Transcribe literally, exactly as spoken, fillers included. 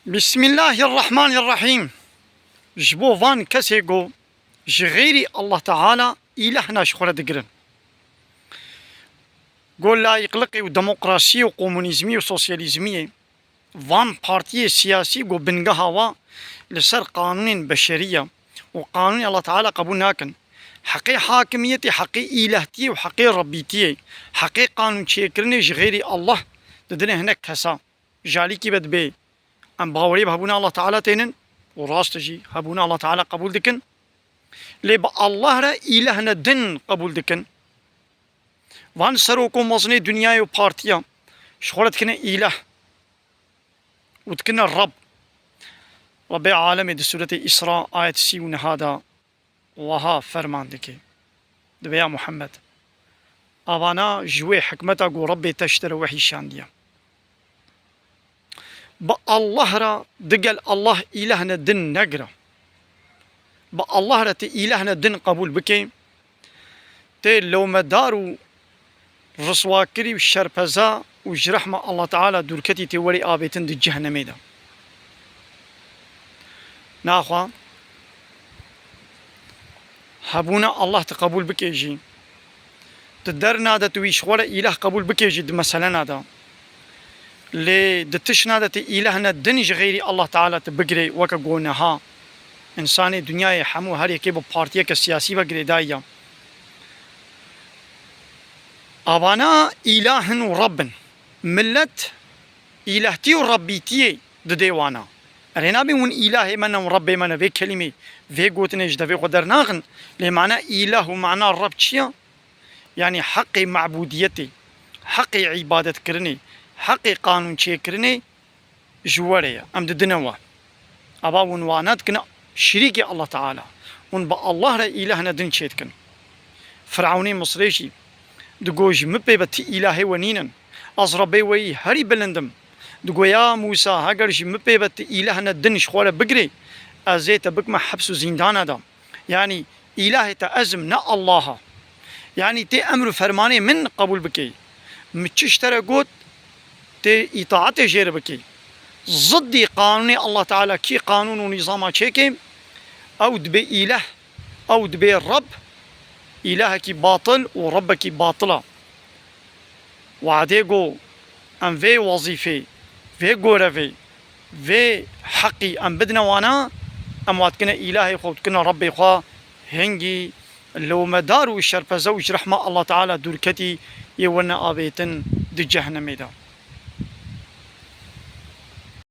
Bismillahirrahmanirrahîm. Ji bo van kesê ku ji xeyrî Allah Teala îlehna ji xwe re digirin. Ku layîqliqê û demokrasiyê û komunîzmî û sosyalîzmiyê, van partiyê siyasî ku bingeha wa li ser qanûnên beşerî ye û qanûnê Allah Teala qebûl nakin. Heqê hakimiyetê, heqê îlehtiyê û heqê Rebbîtiyê, heqê qanûnçêkirinê ji xeyrî Allah didine hinek kesa. Ji alîkî ve dibê em bawerî bi hebûna Allah Teala tênin û rast jî hebûna Allah Teala qebûl dikin. Lê bi Allah re îlehne din qebûl dikin. Van serok û mezinê dinyayê û partiya ji xwe re dikine îleh û dikine Reb. Rebê alemê di sûretê Îsra ayet sî û neha de wiha ferman dike. Dibê ya Muhammed, avana ji wê hikmeta ku Rebbê te ji te re wehî şandiye. Bi Allah re digel Allah îlehne din negire. Bi Allah re tu îlehne din qebûl bikê, tê lewmedar û riswakirî û şerpeza û ji rehma Allah Teala dûrketî tê werî avêtin di cehennemê de. Naxwe hebûna Allah tu qebûl bikê jî, tu derna de tu wî ji xwe re îleh qebûl bikê jî di meselena de. Lê di tiştna de tu îlehne din ji xeyrî Allah Teala tu bigirê weke ku niha însanê dinyayê hemû her yekê bi partiyeke siyasî ve girêdayî ye. Avana îlahin û Reb in. Millet îlehtî û Rebbîtiyê didê wana. Erê nabê hûn îlahê me ne, hûn Rebbê me ne, vê kelîmê, vê gotinê ji devê xwe dernaxin. Lê mana îlah û mana Reb çi ye? Yanî heqê mebûdiyetê, heqê îbadetkirinê, heqê qanûnçêkirinê ji we re ye. Em didine we. Ava hûn wana dikine şirîkê Allah Teala. Hûn bi Allah re îlehne din çêdikin. Firewnê Misrê jî digo ji min pê ve ti îlahê we nînin. Ez Rebbê we yî herî bilind im. Digo ya Mûsa, heger ji min pê ve ti îlehne din ji xwe re bigirê, ez ê te bikime heps û zîndana de. Yanî îlahê te ez im, ne Allah e. Yanî tê emr û fermanê min qebûl bikê. Min çi ji te re got, tê îtaetê jê re bikê. Ziddî qanûnê Allah Teala kî qanûn û nîzama çêkê, ew dibê îleh, ew dibê Reb, îlahekî batil û Rebbekî batil e. Wadê ku em vê wezîfê, vê gorevê, vê heqî em bidine wana, em wa dikine îlahê xwe û dikine Rebbê xwe, hingî lewmedar û şerpeze û ji rehma Allah Teala dûrketî yê werine avêtin di cehennemê de.